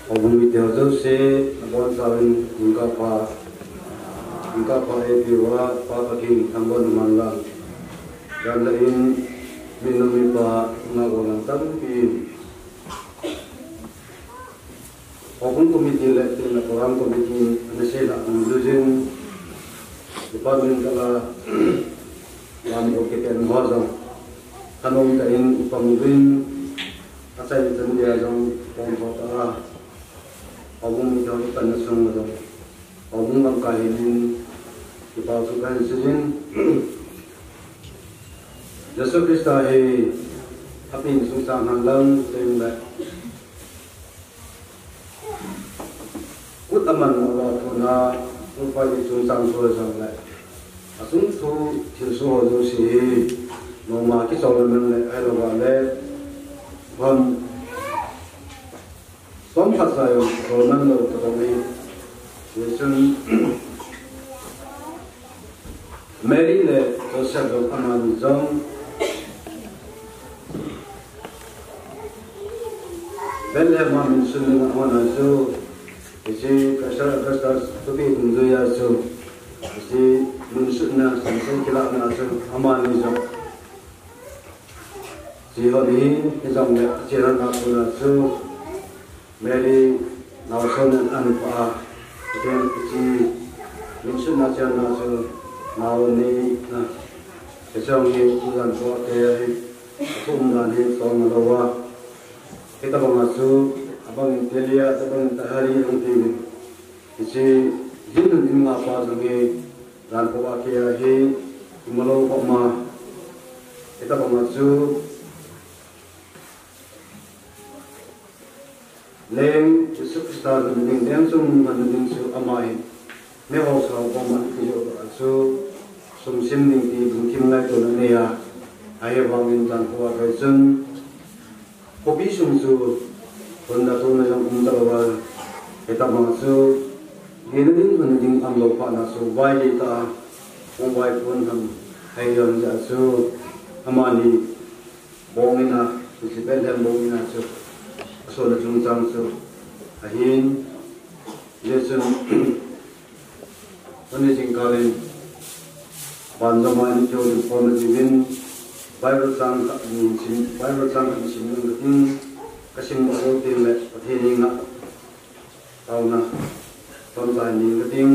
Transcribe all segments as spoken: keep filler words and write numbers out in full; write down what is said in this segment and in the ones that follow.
Houbung mite ho jouse, abonchauvin, jingkah pha, jingkah pha eipeh uva, Pa Pathen thangvahna man lang. Jan le in, minom mipa, unau gollhang tampi in. Houbung committee le tin le program committee ana seilhah dungjuiyin, department kala lamgo kipen ho jong thanom tah in upang uvin, achaina chan geiya jong pom tho tah a, houbung mite ho kipanna sunga jong houbung lamkai hel in kipathu kahin seiyin. Jesu Christa hi apen chungchang henlang, tin le kut aman a, athuna, Pu Paite chungchang thu jong le, achung thu thilsoh ho jouse hi noma kicholna man le, ahilouva le, hon, chomkhat sa jong chol man lou tobang ahi. Hichun Mary le Joseph jong, amani jong Bethlehem a minsun ding ahon a chu, hiche Caesar Augustus thupeh dungjuiya chu, hiche minsunna, sangsang kilahna chu, amani jong, hiche hon hi, hijongle, ache lhon a kona chu, Mary naosen in ahin pha a, Pathen kiche minsunna chenna chu nao ni na, hiche jong hi tujan thu a kei ahi, athum dan hi chol nalou a. Hitabang a chu, abang in Telia, hitabang in Tahari ahung tiuvin. Hiche, hin nun in nga pa jong hi, dan kho a kei ahi, imu lou kho ma. Hitabang a chu, Leng Jesu Christa lhun ding, leng chungnung lhun ding chu ama hin, mi haosa ho koma kijoh a chu, sum sim ding ti lungthim ngaito anei a, ahivangin jan kho a kei chun, khopi sung chu, honna tona jong um talou a, hitabang a chu, lhun ding lhun ding aum lou phat na chu, vai lei tah a, hung vai pon ham, ahi jong jeh a chu, amani, Bong in a, hiche Bethlehem bong in a chu, asol a chungchang chu, ahin, hijeh chun, tuni jingkah in, banjom a in kihoulim khom na diuvin, Bible chang khat in sim, Bible chang khat in sim nung kating, kasim lou teng le, Pathen henga, taona, chomcha in ning kating.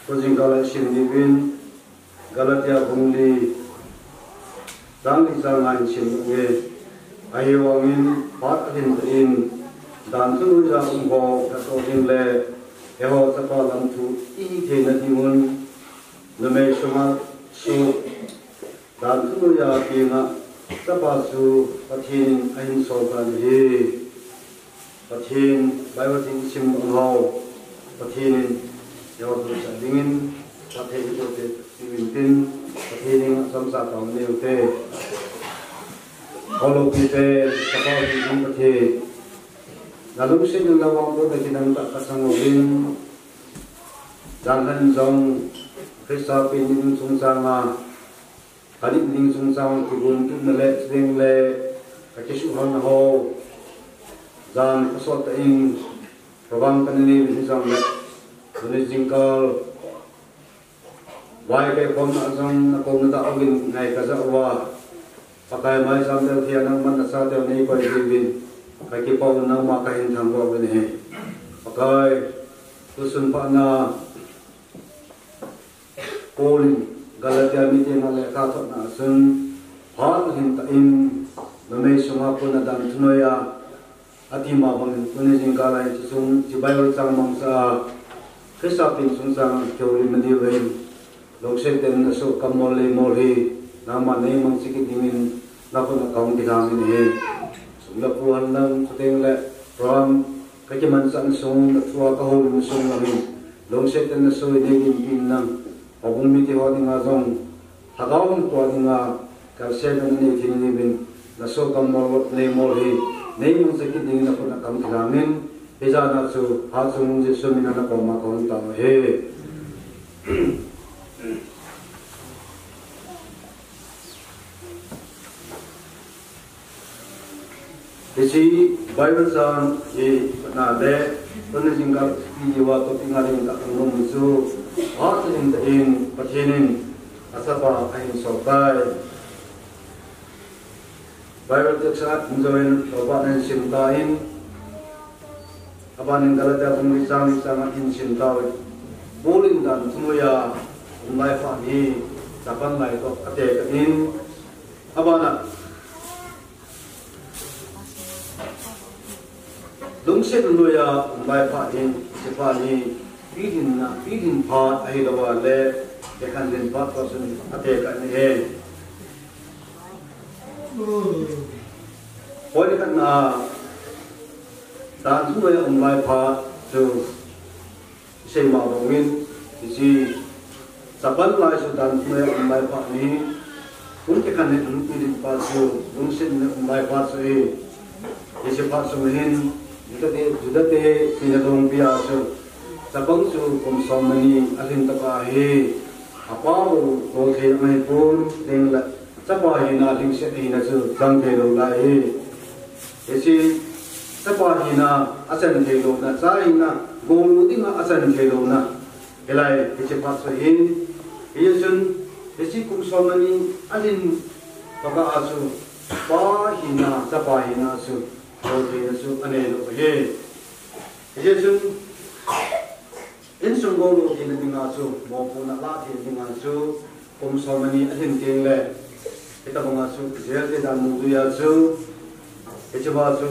Tuni jingkah a isim diuvin, Galatia bung li, chang li chang nga in sim diu ahi. Ahivangin, phat alhin tah in, dan thunoiya um ho, katoh ding le, eiho chapa lam thu, ihi theina diuvin, numei sunga, su, Dan thunoiya penga chapa chu Pathen in ahin sol tan ahi. Pathen, Bible theng isim bang ho, Pathen in eiho toh chat dingin, Pathen in eiho toh chat dingin tin, Pathen in chomcha taona nei ute. Hou loupite, chapa hi ding Pathen. Nalungset in navangbohna kidang tah kasang uvin. Jan lhah in jong, Christa pen ding chungchang a, Kalip ding chungchang kigon tutna le, chuteng le, kakisuhhalna ho. Jan khosot tah in, program kana nei uvin hijongle, tuni jingkah, vai kaikhomna jong nakouna dah uvin ngai kaja uva. Pakai maicham deu thei a nangman nachateu neikoi jiuvin. Kakipah un nangma kahin thangvah uvin ahi. Pakai, tusun phatna, Paul in Galatia mite na lekha thotna a chun, phat lhin tah in, numei sunga puna dan thunoiya, ati ma bangin tuni jingkah a hiche chung, hiche Bible chang mangcha a, Christa pen chungchang a kihoulimna diuvin, lungset tah in nasoh kammol leimol hi, nangman neimangcha kit dingin, nakhut a kahung kilhangin ahi. Sum le pai henlang, chuteng le, program, kakimanchah sung, nathua kahoulim sung langin, lungset tah in nasoh hi neidimpin lang, houbung mite ho dinga jong, lhagao hinkho dinga, kalsetna nanei thei diuvin, nasoh kammol leimol hi, neimangcha kit dingin nakhut a kahung kilhangin, hiche jana chu, Hatchungnung Jesu min a nakoma kahung tao ahi. Hiche Bible chang hi na le, tuni jingkah video a topic nga ding ka hung nom chu, ha tin ta in Pathen in achapa ahin sol tai. Bible text a hin join, Bible in sim ta in, aban in Galatia bung li chang li chang a hin sim ta in. Paul in dan thumnoiya um lai phat hi, chapang lai toh atekah in, aban a lungset noiya um lai phat hi, hiche phat hi, pilhinna, pilhin phat ahilou le, kikhanlhin phat toh chun atekah in ahi. Point khatna, dan thumnoiya um lai phat chu, isei ma bangin, hiche chapang lai chu dan thumnoiya um lai phat ahi, hung kikhanlhin, hung pilhin phat chu, lungset noiya um lai phat chu ahi. Hiche phat chu hin, Juda te, Juda te, tina dongpi a chu, chapang chu kum som le ni alhin tokah hi, apa bou lou thei angai pon, teng le, chapa hina lhingset hina chu chang thei lou lai ahi. Hiche chapa hina achan thei louna, cha hina golu dinga achan thei louna, hilai hiche phat chu ahin, hichun hiche kum som le ni alhin tokah a chu, pa hina, chapa hina chu lou theina chu anei lou ahi. Hichun Insung golu theina dinga chu, mopohna lah theina dinga chu, kum som le ni alhin teng le, hitabanga chu, Israel te dan dungjuiya chu, hichea chu,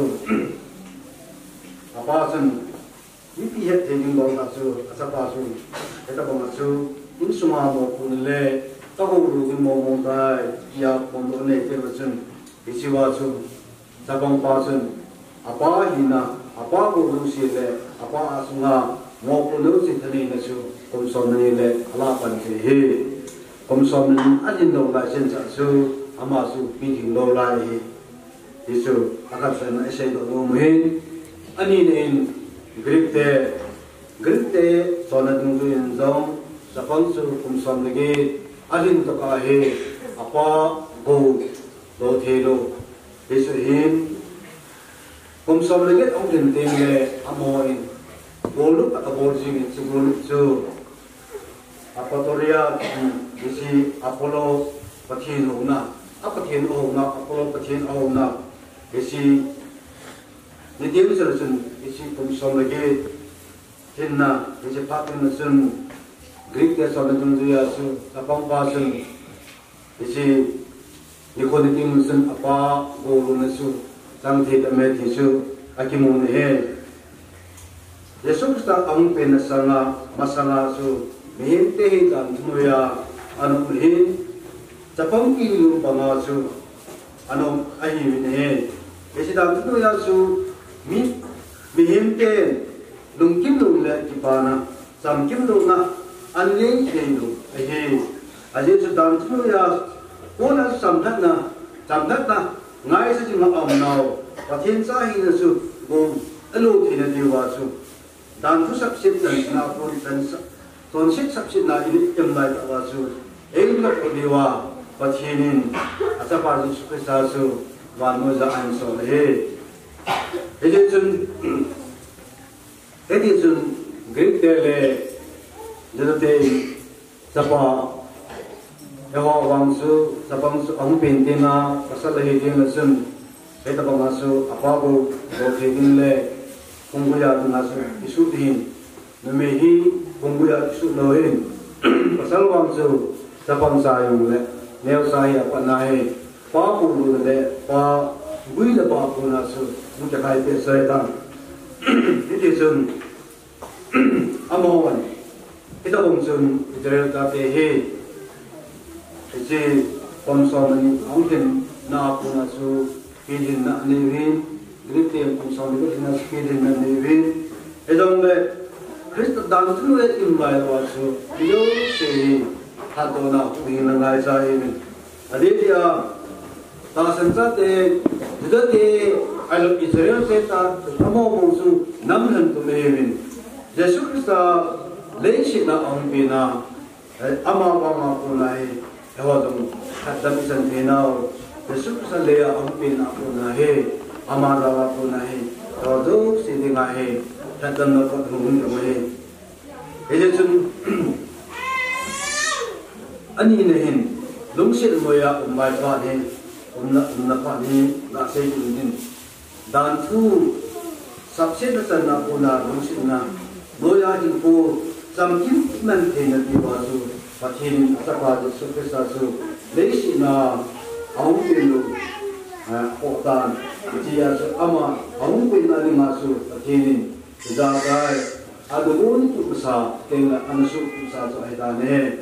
apa chun, mipi hetthei ding banga chu, achapa chun, hitabanga chu, insunga mopohna le, kagolu ding mong mong tai, tia phongdoh anei teng le chun, hichea chu, chapang pa chun, apa hina, apa golu jouse le, apa a chunga mopohna jouse thaneina chu, kum som le ni le, alah pan thei ahi. Kum som le ni alhin lou lai chen cha chu, ama chu pilhin lou lai ahi. Hichu, akhat channa isei doh nom u ahin. Anina in, Greek te, Greek te, chonna dungjui in jong, chapang chu kum som le get, alhin tokah hi, apa golu thei lou. Hichu hin, kum som le get ahung lhin teng le, amaho in, gollup akabol jing in, hiche gollup chu, Apollonia, hiche Apollo pathen houna, apathen ahouna, Apollo pathen ahouna, hiche, niteng chun, hiche kum som le get, hinna, hiche phat teng le chun, Greek te chonna dungjuiya chu, chapang pa chun, hiche, nikho niteng chun apa goluna chu chang thei tame ti chu akimun ahi. Jesu Christa ahung penna sanga, masanga chu, mihem te hi dan thumnoiya ana um ahin, chapang pilhin banga chu ana um ahiuvin ahi. Hiche dan thumnoiya chu, mi, mihem ten lungkim louna le kipana, chamkim louna, anei thei lou ahi. Ajeh chu dan thumnoiya, kona chamlhatna, chamlhatna, ngaisah jing a aumnau, Pathen cha hina chu, gou, alou theina diuva chu, dan thu sapset, chansena kon, chansa, chonset sapsetna in i-um lai tah uva chu, eilungkhat diuva, Pathen in, achapa Jesu Christa chu, vannoiya ahin sol ahi. Hitichun, hitichun, Greek te le, Juda te, chapa, eiho vang chu, chapang chu ahung pen teng a, pasal ahi teng le chun, hitabanga chu, apa golu thei ding le, phungguiya dinga chu, isuh ding ahin, numei hi, phungguiya isuh lou ahin, pasal vang chu, chapang cha jong le, neocha hi apatna ahi, pa goluna le, pa gui le pa goluna chu, hung kikhai peh sah tan. Hitichun, amahon, hitabang chun Israel chate hi, hiche kum som le ni ahung lhinna a kona chu pilhinna anei uvin, Greek te kum som le get lhinna chu pilhinna anei uvin. Hijongle, Christa dan thumnoiya i-um lai uva chu, mijouse hi, lhatdohna huhhingna ngaichat ahiuvin. Adeh dia, tahsan chate, Juda te, ahilouleh Israel te tah, amaho bou chu nam lhen tum ahiuvin. Jesu Christa leiset a ahung pen a, Ama vanga kona hi, eiho jong, lhatdam ichan theinau, Jesu Christa leiya ahung penna kona hi, ama jal a kona hi, eiho jouse dinga hi, lhatdamna kot hung hung jong hi. Hijeh chun, anina hin, lungset noiya um mai phat hi, umna, umna phat hi, gasei ding din. Danthu, sapsetna channa kona lungsetna, noiya hinkho, chamkim man theina diuva chu, Pathen in achapa Jesu Christa chu, leiset a, ahung pen u, ah, khoh tan, hichea chu ama, ahung penna dinga chu, Pathen in, ijakai, alunggel tup masa, tengle, ana suhtup masa chu ahitan ahi.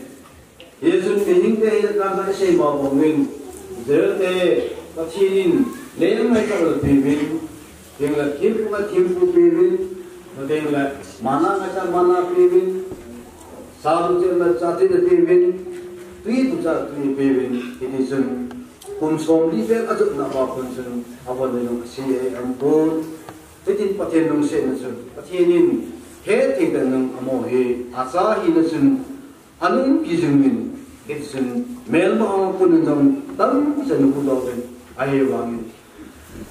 Hijeh chun mihingte hi natna khat isei ma bangin, Israel te Pathen in leng ngaichat a peuvin, tengle thempu ngaichat a thempu peuvin, tengle manna ngaichat a manna peuvin, sa lut cheh a cha cheh a peuvin, tui lut cheh a tui peuvin, hiti chun kum somli vel ajotna uva kon chun avon le nung asei ahi ampon. Hitin Pathen lungsetna chun, Pathen in hethei tah in nung amo hi, acha hina chun, anung kijing in, hichun, melma a kon in jong, tamchan huhdoh in, ahivangin.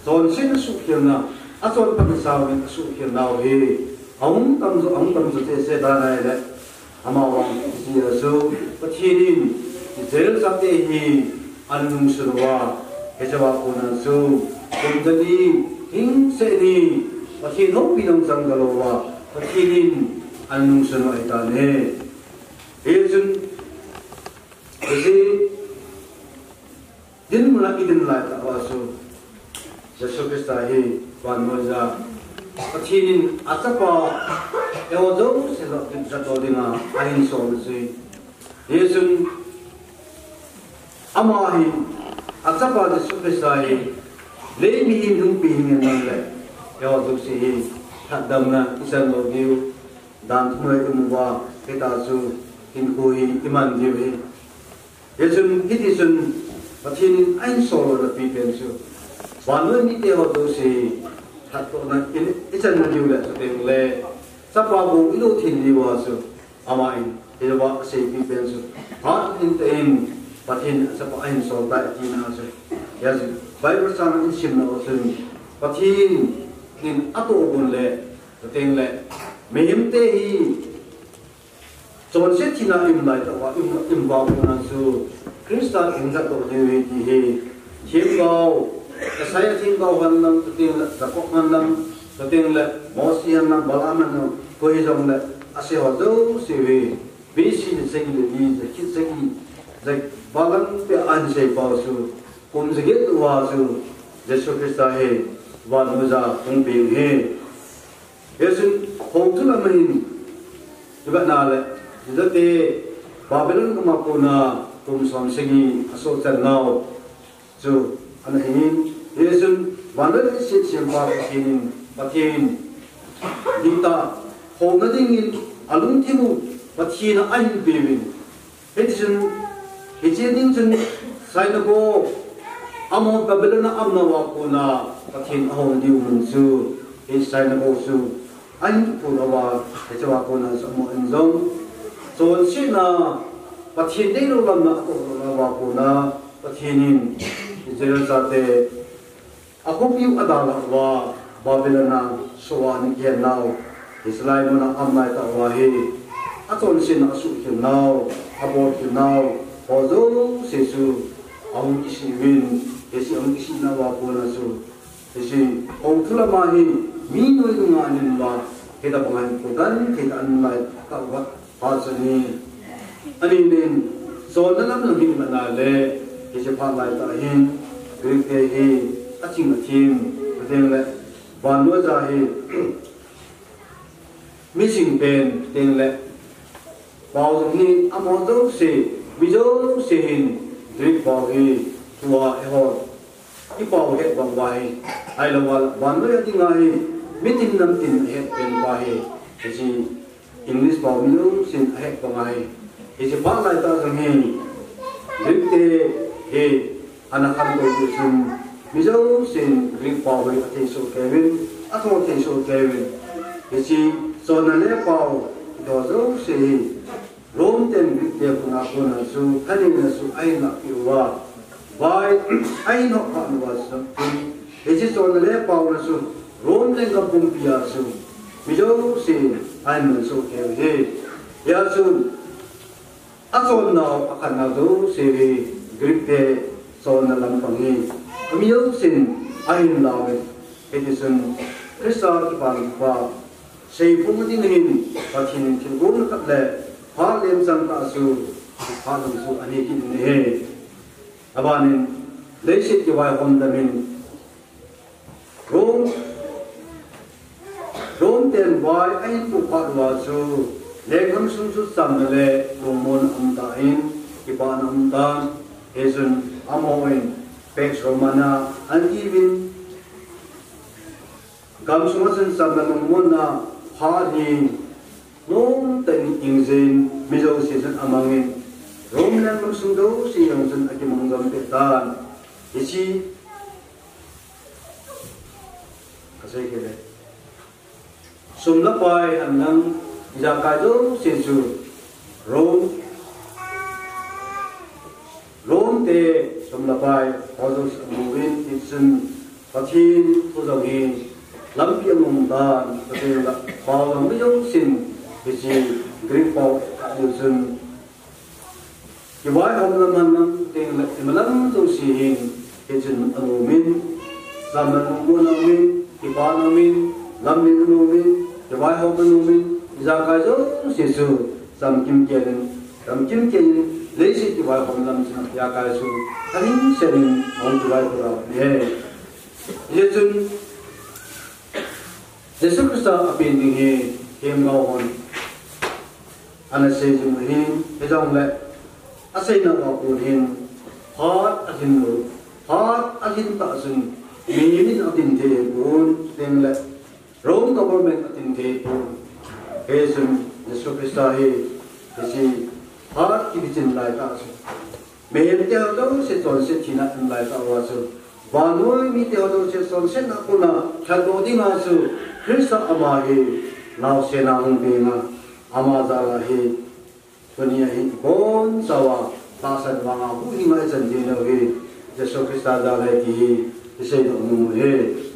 Chonsetna suhkhelna, achonphatna sauvin asuhkhel nau hi, ahung tamjo, ahung tamjo cheh cheh dan ahile, amavang hichea chu, Pathen in, Israel chate hi, ana nungsun uva, hichea kona chu, kum jani, hingseh ni, Pathen houpi nung chang kalouva, Pathen in, ana nungsun uva ahitan ahi. Hichun, hiche, dinmun a idin lai tah uva chu, Jesu Christa hi vannoiya, Pathen in achapa, eiho jouse jahdoh dinga, ahinsol chu. Hichun, ama hi, achapa Jesu Christa hi, lei mihem hung pi hing in nang le, eiho jouse hi, lhatdamna ichan lou diu, danthu noiya um uva, hitia chu, hinkho hi, iman diu ahi. Hichun, hiti chun, Pathen in ahinsol louna pipen chu, vannoi mite ho jouse, lhatdohna in, ichanna diu le, chuteng le, chapa bou ilou thei diuva chu, aman, hilouva aseipi pen chu, phat in tah in, Pathen in achapa ahinsol tai atina chu. Hijeh chun, Bible chang in simna u chun, Pathen in atoh gon le, chuteng le, mihemte hi, chonset thina im lai tah uva, im, im uva kona chu, Christa in jahdoh diu ahi ti hi, themgao, Isaiah themgao henlang, chuteng le, Jacob henlang, chuteng le, Mose henlang, Balaam henlang, koi hijongle, asei ho jouse hi, B C le sagi le li, jakhat sagi, ja, Balaam te ahin sei pau chu, kum jaget uva chu, Jesu Christa hi, vannoiya hung peng ahi. Hichun, houthulama hin, ivet na le, Juda te, Babylon gam a kona, kum som sagi, asoh chan nau, chu, ana hin, hichun, vannoi leiset sempa Pathen in, Pathen, dingtah, houna dingin, alungthim u, Pathen a ahin peuvin, Hitichun, hiche ding chun, synagogue, amaho Babylon a umna uva kona, Pathen ahou diu mun chu, hi synagogue chu, ahin kiphut uva, hichea kona chu amaho in jong, chonsetna, Pathen deilou lamna atoh lona uva kona, Pathen in, Israel chate, akhopiu adalhah uva, Babylon a soh a ana kihen nau, hiche lai mun a aum lai tah uva hi, achonsetna asuhkhel nau, abolkhel nau, ho jouse chu, ahung kisih uvin, hiche ahung kisihna uva kona chu, hiche, houthulama hi, mi noi nunga ahin uva, hitobang a hin, kodan, thei tah a aum lai tah uva, Phat chu ni. Anin in, chonna lam jong hin ivet na le, hiche phat lai tah hin, Greek te hi, aching athem, chuteng le, vannoiya hi, mi ching pen, chuteng le, pao jong hi, amaho jouse, mi jouse hin, Greek pao hi, tua eiho, i pao het bang uva hi, ahilou le, vannoi a dinga hi, mitin namtin ahet pen uva hi, hiche, English pao mi jousen ahet bang ahi. Hiche phat lai tah jong hi, Greek te hi, ana khantou jeh chun, mi jousen Greek pao hi athei soh kei uvin, atho thei soh kei uvin. Hiche, chonna le pao, ito jouse hi, Rome ten Greek te Kona chu, thaneina chu ahin lahpeh uva, vai ahin hophat uva chu, hiche chonna le paona chu Rome lenggam pumpia chu mi jousen ahin mansuh kei uve. Hia chu achonnau, akhatnau jouse hi Greek te chonna lampang hi, ami jousen ahin la uve. Hitichun Christa kipana thupha seiphong ding hin Pathen in thilgon khat le phat lemchang tah chu, phat dang chu anei kit in ahi. Abanin, leiset kivaihom lam in Rome, Rome ten vai ahin puh phat uva chu, lenggam sung chu chamna le lungmonna aum tan, kipana aum tan. Hichun amahon Pax Romana ana tiuvin, gamsunga chun chamna lungmonna phat hi nomtah in ahing jin, mi jouse chun amangin, Rome lenggam sung jouse jong chun akimang jom peh tan. Hiche, kasei kit le, sum le pai henlang, ijakai jouse chu Rome, Rome te sum le pai ho jouse amuvin, hichun Pathen thu jong hi lampi amang tan, Pathen la pao jong mi jousen hiche Greek pao kah diu chun kivaihom lam henlang, teng le imalam jouse hin hichun anom in, chamna lungmonna aum in, kipana aum in, lamlen anom in, kivaihom anom in, ijakai jouse chu chamkim kei in, chamkim kei in, leiset kivaihom lam chun ijakai chu thaneina sel in ahung kivaipo uve. Hijeh chun Jesu Christa apen ding hi themgao hon ana sei jing u ahin, hijongle aseina uva kon hin phat alhin lou, phat alhin tah chun mihem in adin thei pon, teng le Rome government adin thei pon. Hichun Jesu Christa hi hiche phat kibichin lai tah chu, mihem te ho jouse chonset thina um lai tah uva chu, vannoi mite ho jouse chonsetna a kona lhatdoh dinga chu Christa ama hi naosen a hung peng a, ama jal a hi tunia hi ibonchauva tahsan vanga huhhinga ichan thei u hi Jesu Christa jal ahi ti hi isei doh nom u ahi.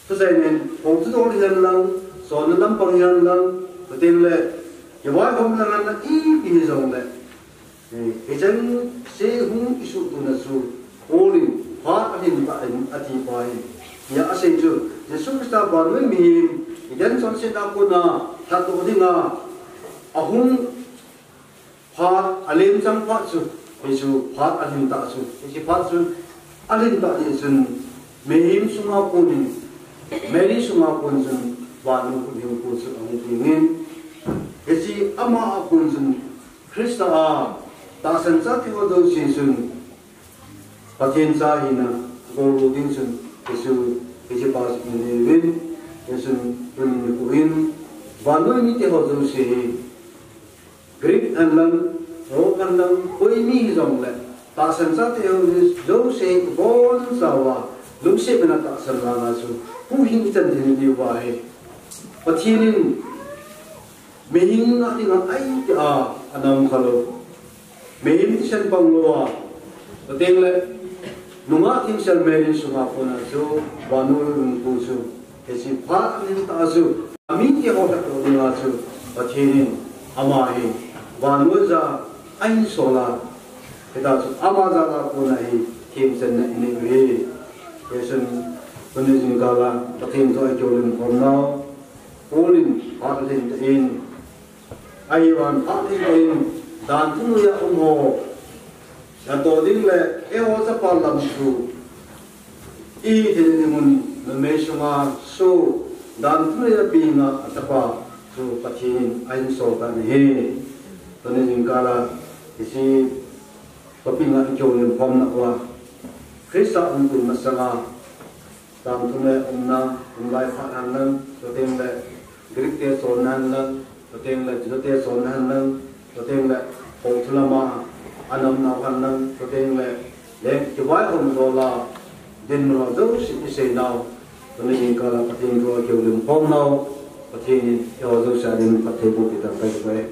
Thuseinin, hung thudol hihen lang, chonna lampang hihen lang, chuteng le kivaihom lang hihen lang, ipi hijongle, eh, hicheng se hung isuhtohna chu Paul in phat alhin tah in ati pa hi. Hia asei chu, Jesu Christa vannoi mihem, Eden chonsetna a kona lhatdoh dinga ahung phat, alemchang phat chu, hichu phat alhin tah chu, hichu phat chu alhin tah jeh chun, mihem sunga kon in, Mary sunga kon chun vannoi huhhingpu chu ahung peng in, hichu ama a kon chun Christa a tahsan chate ho jouse chun Pathen cha hina, gol lou ding chun, hichu, hichu pa chu anei uvin, hichun tuni nikho in, vannoi mite ho jouse hi, Greek henlang, Rome henlang, koi mi hijongle, tahsan chate ho jouse hi ibonchauva lungset bena tahsan vanga chu huhhing ichan thei diu ahi. Pathen in mihem a dinga ahi tia ana um khalou, mihem thisan pang louva, chuteng le nungah thingsel Mary sunga kona chu vannoi huhhingpu chu, hichu phat alhin tah chu, amite ho lhatdoh dinga chu Pathen in ama hi vannoi jal a ahinsol a, hitia chu ama jal a kona hi themchanna inei u ahi. Hichun tuni jingkah a Pathen thu a ikihoulim khom nau, Paul in phat alhin tah in, ahivangin phat alhin tah in, dan thum noiya um ho lhatdoh ding le eiho chapa lam thu ihi thei ding un, numei sunga soh, dan thum noiya peng a achapa chu Pathen in ahinsol tan ahi. Tuni jingkah a hiche topic a ikihoulim khom nauva, Christa umtui masanga, dan thum noiya umna, um lai phat henlang, chuteng le Greek te chonna henlang, chuteng le Juda te chonna henlang, chuteng le houtu lama ana umnau henlang, chuteng le, le kivaihom dola dinmun ho jouse iseinau, tuni jingkah a Pathen thu a ikihoulim khom nau, Pathen in eiho jouse a ding phatthei boh peh tauhen.